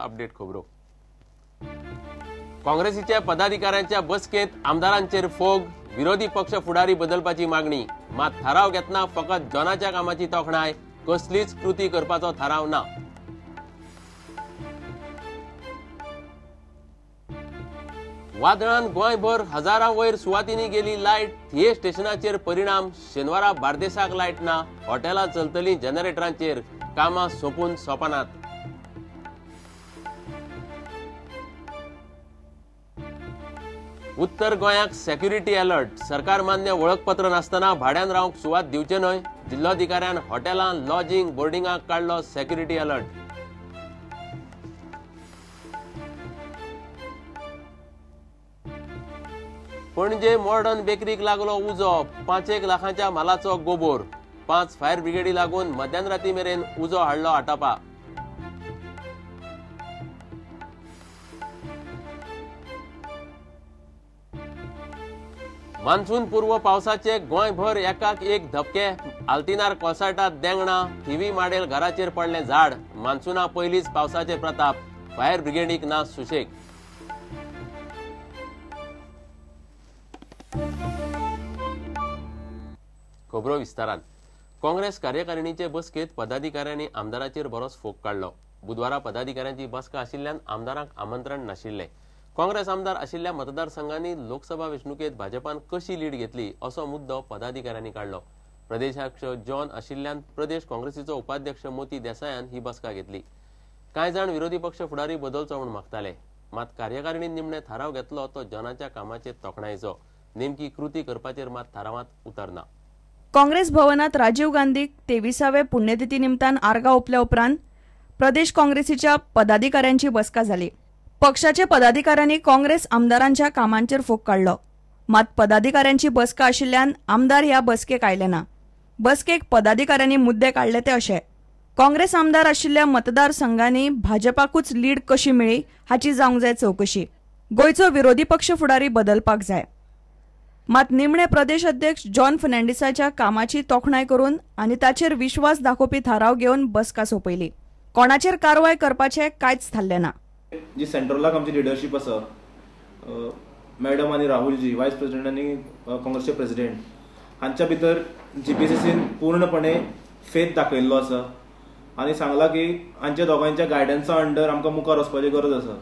Update खबरो. काँग्रेसीच्या पदाधिकाऱ्यांच्या बसकेंत आमदारांचेर फोग, विरोधी पक्ष फुडारी बदलपाची मागणी. मात थाराव घेतना फकत जॉनाच्या कामाची तोखणाय, कसलीच कृती करपाचो थाराव ना. वादळान गोंयभर हजारां वयर सुवातींनी गेली लायट, थिये स्टेशनाचेर परिणाम. शेनवारा बार्देसाक लायट ना, हॉटेलां चलतलीं जनरेटरांचेर, कामां सोंपून सोंपनात. उत्तर गोंयाक सेक्युरिटी अलर्ट, सरकार मान्य वळखपत्र नासतना भाड्यान रावंक सुवात दिवचे न्हय, जिल्लोधिकाऱ्यान हॉटेलां, लॉजिंग, बोर्डिंगाक काडलो सेक्युरिटी अलर्ट. पणजे मॉडर्न बेकरीक लागलो उजो, 5 लाखांच्या मालाचो गोबोर. 5 फायर ब्रिगेडी लागून मध्यानराती मेरेन उजो हाडलो आटापा. मान्सून पूर्व पावसाचे गोंयभर एकाक एक धपके. आल्तिनार कोसळटात देंगणा, थिवी माडेल घराचेर पडलें झाड. मान्सूना पयलींच पावसाचे प्रताप, फायर ब्रिगेडीक ना सुशेग. खबरो विस्तारान. काँग्रेस कार्यकारिणीचे बसकेंत पदाधिकाऱ्यांनी आमदाराचेर बरोच फोग काडलो. बुधवारा पदाधिकाऱ्यांची बसका आशिल्ल्यान आमदारांक आमंत्रण नाशिल्लें. काँग्रेस आमदार आशिल्ल्या मतदारसंघांनी लोकसभा वेंचणुकेंत भाजपान कशी लीड घेतली असो मुद्दो पदाधिकाऱ्यांनी काडलो. प्रदेशाध्यक्ष जॉन आशिल्ल्यान प्रदेश काँग्रेसीचो उपाध्यक्ष मोती देसायान ही बसका घेतली. कांय जाण विरोधी पक्ष फुडारी बदलचो म्हूण मागताले, मात कार्यकारिणीन निमणे थाराव घेतलो तो जॉनाच्या कामाचे तोखणायेचो. नेमकी कृती करपाचेर मात थारावांत उतरना. काँग्रेस भवनात राजीव गांधीक 23वे पुण्यतिथी निमतान आर्गां ओंपल्या उपरांत प्रदेश काँग्रेसीच्या पदाधिकाऱ्यांची बसका जाली. पक्षाचे पदाधिकाऱ्यांनी काँग्रेस आमदारांच्या कामांचेर फोग काडलो. मात पदाधिकाऱ्यांची बसका आशिल्ल्यान आमदार ह्या बसकेक आयले ना. बसकेक पदाधिकाऱ्यांनी मुद्दे काडले ते अशे: काँग्रेस आमदार आशिल्ल्या मतदारसंघांनी भाजपाकूच लीड कशी मेळ्ळी हाची जावंक जाय चवकशी, गोंयचो विरोधी पक्ष फुडारी बदलपाक जाय. मात निमणे प्रदेश अध्यक्ष जॉन फर्नांडीसाच्या कामाची तोखणाय करून आनी ताचेर विश्वास दाखोवपी थाराव घेवन बसका सोंपयली. कोणाचेर कारवाय करपाचें कांयच थारलें ना. जी सेंट्रलाक आमची लिडरशीप आसा, मॅडम आनी राहुलजी वायस प्रेसिडेंट आनी काँग्रेसचे प्रेसिडेंट हांच्या भितर जीपीसीसीन पूर्णपणे फेथ दाखयल्लो आसा आनी सांगला की हांच्या दोगांच्या गायडन्सा अंडर आमकां मुखार वचपाची गरज आसा.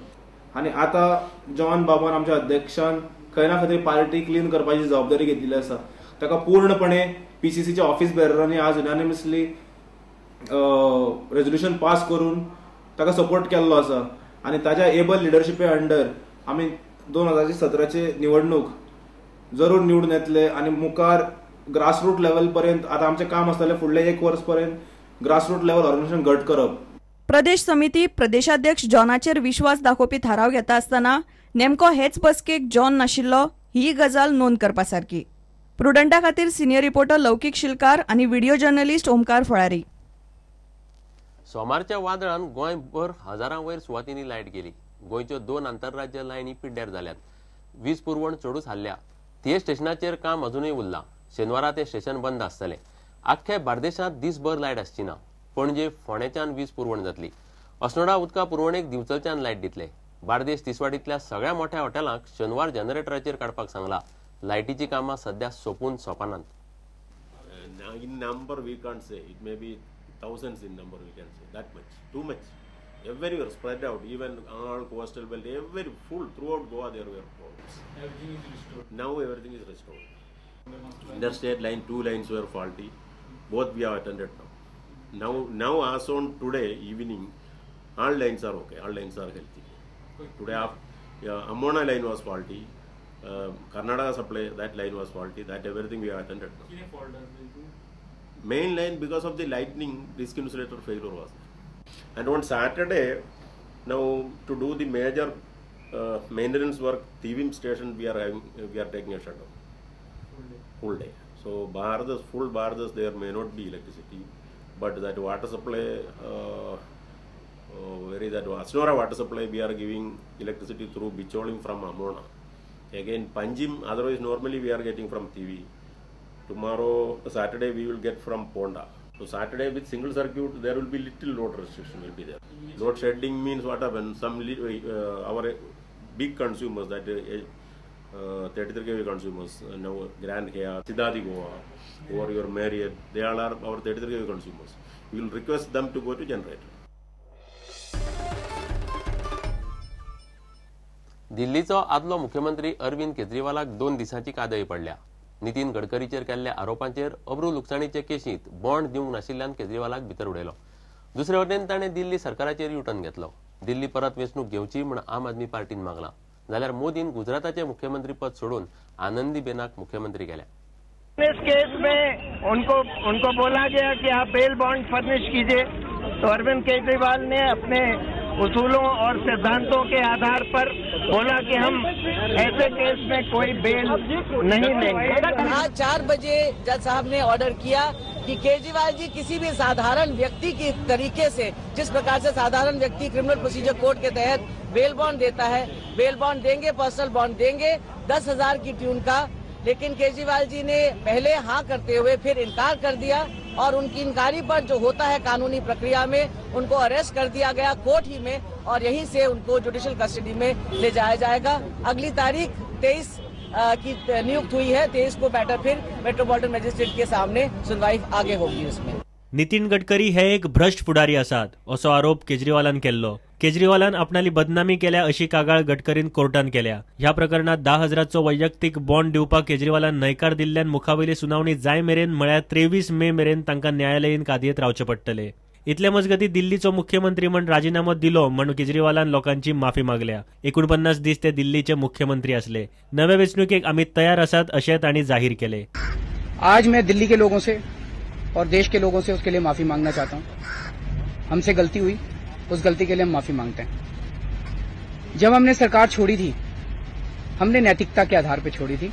आनी आतां जॉन बाबान आमच्या अध्यक्षान खंय ना खंय तरी पार्टी क्लीन करपाची जबाबदारी घेतिल्ली आसा. ताका पूर्णपणे पीसीसीच्या ऑफिस बेररांनी आज युनानिमसली रेजोल्युशन पास करून ताका सपोर्ट केल्लो आसा. आनी ताच्या एबल लिडरशिपे अंडर आमी 2017 निवडणूक जरूर निवडून येतले आनी मुखार ग्रासरूट लेवल पर्यंत आतां आमचें काम आसतलें फुडले 1 वर्स पर्यंत ग्रासरूट लेवल ऑर्गनायझेशन घट करप. प्रदेश समिती प्रदेशाध्यक्ष जॉनाचेर विश्वास दाखोवपी थाराव घेता आसतना नेमको हेच बसकेक जॉन नाशिल्लो ही गजाल नोंद करपा सारकी. प्रुडंटा खातीर सिनियर रिपोर्टर लौकीक शिलकार आनी व्हिडिओ जर्नलिस्ट ओमकार फळारी. सोमारच्या वादळान गोंयभर हजारां वयर सुवातींनी लायट गेली. गोंयच्यो 2 आंतरराज्य लायनी पिड्ड्यार जाल्यात. वीज पुरवण चडूच हाल्ल्या. थिये स्टेशनाचेर काम अजुनूय उरलां. शेनवारा तें स्टेशन बंद आसतलें. आख्खे बार्देशांत दीसभर लायट आसची ना. पणजे फोंडेच्यान वीज पुरवण जातली. अस्नोडा उदका पुरवणेक दिवचलच्यान लायट दितले. बार्देश तिसवाडींतल्या सगळ्या मोठ्या हॉटेलांक शेनवार जनरेटराचेर काडपाक सांगला. लायटीची कामां सध्या सोंपून सोंपनात. In number we can't say, it may be thousands in number we can say, that much, too much. Everywhere spread out, even all coastal belt, every full throughout Goa there were problems. Everything is restored. Now everything is restored. Interstate line, 2 lines were faulty, both we have attended now. Now as on today evening, all lines are okay, all lines are healthy. Today, Amona line was faulty, Karnataka supply, that line was faulty, that everything we have attended now. Main line, because of the lightning, disk insulator failure was there. And on Saturday, now to do the major maintenance work, Tivim station we are taking a shutdown. Full day. So Bardas, full Bardas, there may not be electricity, but that water supply, very that Asnora water supply, we are giving electricity through Bicholim from Amona. Again Panjim, otherwise normally we are getting from TV. Tomorrow, Saturday, we will get from Ponda. So Saturday with single circuit, there will be little load restriction will be there. Load shedding means what happens? Some our big consumers, that 33 kV consumers, now Grand Hyatt, Cidade Goa, or your Marriott, they all are our 33 kV consumers. We will request them to go to generator. दिल्लीचो आदलो मुख्यमंत्री अरविंद केजरीवालाक 2 दिसांची कादय पडल्या. नितीन गडकरीचेर केल्ल्या आरोपांचेर अब्रू लुकसाणीचे केशींत bond दिवंक नाशिल्ल्यान केजरीवालाक भितर उडयलो. दुसरे वटेन ताणें दिल्ली सरकाराचेर युटर्न घेतलो. दिल्ली परत वेंचणूक घेवची म्हूण आम आदमी पार्टीन मागलां. जाल्यार मोदीन गुजराताचे मुख्यमंत्री पद सोडून आनंदीबेनाक मुख्यमंत्री केल्या. इस केस में उनको बोला गया कि आप बेल बॉन्ड फर्निश कीजिए, तो अरविंद केजरीवाल ने अपने उसूलों और सिद्धांतों के आधार पर बोला कि हम ऐसे केस में कोई बेल नहीं लेंगे। आज 4 बजे जज साहब ने ऑर्डर किया कि केजरीवाल जी किसी भी साधारण व्यक्ति की तरीके से, जिस प्रकार से साधारण व्यक्ति क्रिमिनल प्रोसीजर कोड के तहत बेल बॉन्ड देता है, बेल बॉन्ड देंगे, पर्सनल बॉन्ड देंगे 10,000 की ट्यून का, लेकिन केजरीवाल जी ने पहले हाँ करते हुए फिर इनकार कर दिया और उनकी इनकारी पर जो होता है कानूनी प्रक्रिया में उनको अरेस्ट कर दिया गया कोर्ट ही में और यहीं से उनको जुडिशियल कस्टडी में ले जाया जाएगा। अगली तारीख 23 की नियुक्त हुई है, 23 को मैटर फिर मेट्रोपॉलिटन मजिस्ट्रेट के सामने सुनवाई आगे होगी। उसमें नितीन गडकरी हे एक भ्रष्ट फुडारी आसात असो आरोप केजरीवालान केल्लो. केजरीवालान आपणाली बदनामी केल्या अशी कागाळ गडकरीन कोर्टान केल्या. ह्या प्रकरणात 10,000चो वैयक्तीक बॉन्ड दिवपाक केजरीवालान न्हयकार दिल्ल्यान मुखावयली सुनावणी जाय मेरेन म्हळ्यार 23 मे मेरेन तांकां न्यायालयीन कादयेंत रावचें पडटलें. इतले मजगती दिल्लीचो मुख्यमंत्री म्हण राजिनामो दिलो म्हण केजरीवालान लोकांची माफी मागल्या. 49 दीस ते दिल्लीचे मुख्यमंत्री आसले. नवे वेंचणुकेक आमी तयार आसात अशें तांणी जाहीर केले. आज मैं दिल्ली के लोगों से और देश के लोगों से उसके लिए माफी मांगना चाहता हूं. हमसे गलती हुई, उस गलती के लिए हम माफी मांगते हैं. जब हमने सरकार छोड़ी थी, हमने नैतिकता के आधार पर छोड़ी थी.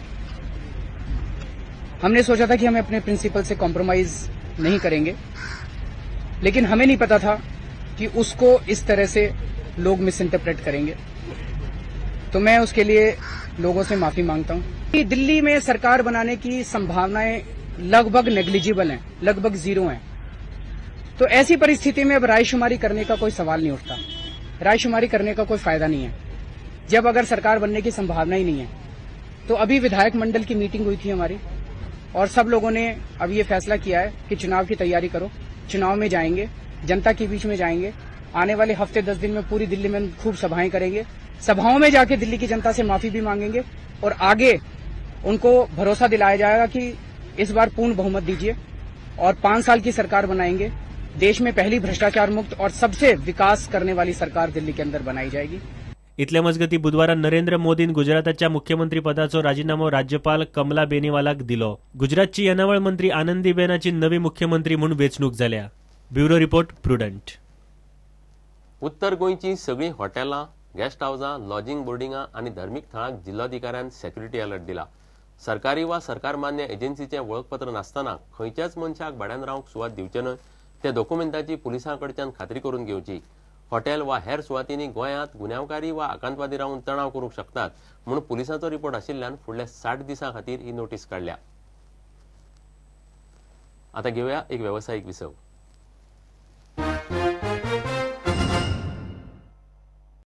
हमने सोचा था कि हम अपने प्रिंसिपल से कॉम्प्रोमाइज नहीं करेंगे, लेकिन हमें नहीं पता था कि उसको इस तरह से लोग मिस इंटरप्रेट करेंगे. तो मैं उसके लिए लोगों से माफी मांगता हूं. दिल्ली में सरकार बनाने की संभावनाएं लगभग नेग्लिजिबल हैं, लगभग जीरो हैं. तो ऐसी परिस्थिति में अब रायशुमारी करने का कोई सवाल नहीं उठता. रायशुमारी करने का कोई फायदा नहीं है जब अगर सरकार बनने की संभावना ही नहीं है. तो अभी विधायक मंडल की मीटिंग हुई थी हमारी और सब लोगों ने अब ये फैसला किया है कि चुनाव की तैयारी करो, चुनाव में जाएंगे, जनता के बीच में जाएंगे. आने वाले हफ्ते 10 दिन में पूरी दिल्ली में खूब सभाएं करेंगे. सभाओं में जाके दिल्ली की जनता से माफी भी मांगेंगे और आगे उनको भरोसा दिलाया जाएगा कि इस बार पूर्ण बहुमत दीजिए और 5 साल की सरकार बनाएंगे. देश में पहली भ्रष्टाचार मुक्त और सबसे विकास करने वाली सरकार दिल्ली के अंदर बनाई जाएगी. इतले मजगती बुधवारा नरेंद्र मोदीन गुजराताच्या मुख्यमंत्रीपदाचो राजीनामो राज्यपाल कमला बेनीवालाक दिलो. गुजरातची येणावळ मंत्री आनंदीबेनाची नवी मुख्यमंत्री म्हूण वेंचणूक जाल्या. Bureau report, Prudent. उत्तर गोंयची सगळीं हॉटेलां, गेस्ट हावसां, लॉजिंग बोर्डिंगां आनी धर्मीक थळांक जिल्लोधिकाऱ्यान सेक्युरिटी अलर्ट दिला. सरकारी वा सरकार मान्य एजन्सीचें वळखपत्र नासतना खंयच्याच मनशाक भाड्यान रावंक सुवात दिवचे न्हय. त्या डॉक्युमेंटाची पुलिसां कडच्यान खात्री करून घेवची. हॉटेल वा हेर सुवातींनी गोंयांत गुन्यांवकारी वा आकांतवादी रावन तणाव करूंक शकतात म्हूण पुलिसांचो रिपोर्ट आशिल्ल्यान फुडल्या 60 दिसां खातीर ही नोटीस काडल्या. आतां घेवया एक वेवसायीक विसव.